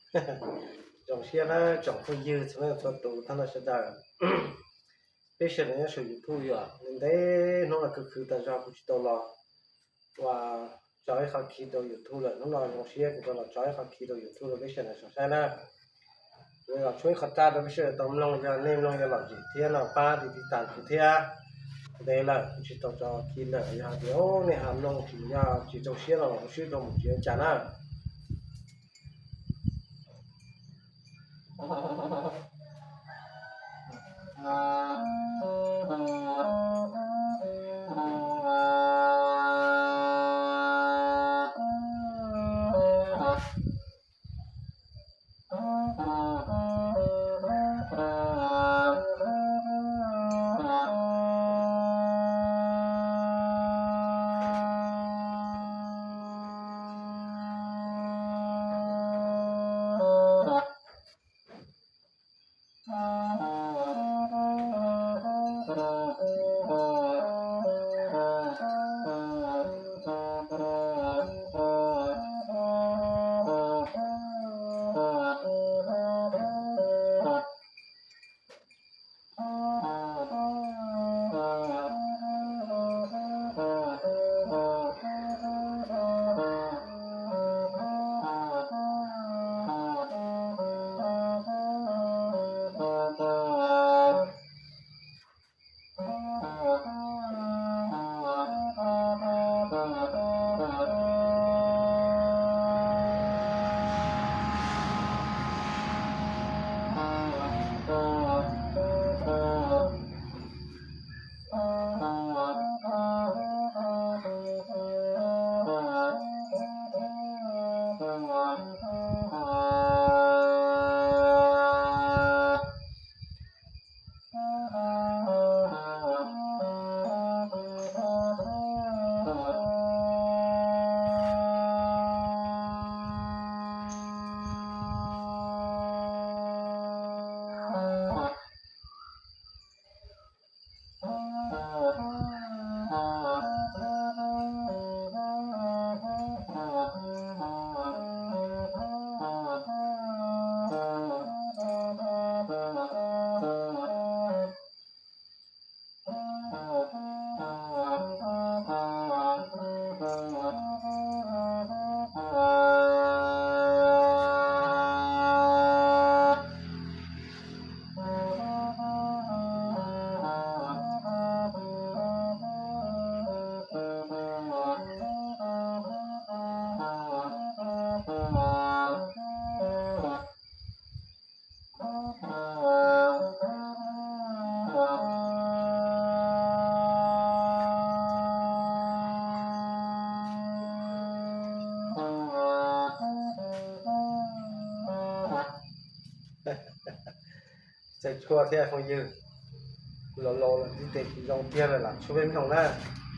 Zoo siab na tsoom phooj ywg txhua leej txhua tus thoob noj sawv daws. Peb sawv daws nyob saum YouTube yom, ntev hnub no khwv khwv tas zog kuv tsis tau los ua tso ib qho khi rau YouTube lawm, hnub no zoo siab kuv tau los tso ib qho khi rau YouTube rau peb sawv daws saib na. Kuv los tshuab ib qho raj rau peb sawv daws tau mloog, yog nej mloog yog lom zem thiab no pab tiv tiv tas kuv thiab. Ntev lawm kuv tsis tau tso khi lawm, yog hais tias nej ho mloog tsis yog tsis zoo siab no los kuv swb rau mus tsis ua cas na. Txaus ntshua thiab phooj ywg, laus laus lawm tib tes tsis zoo tiag lawm lam tshuab peb mloog na.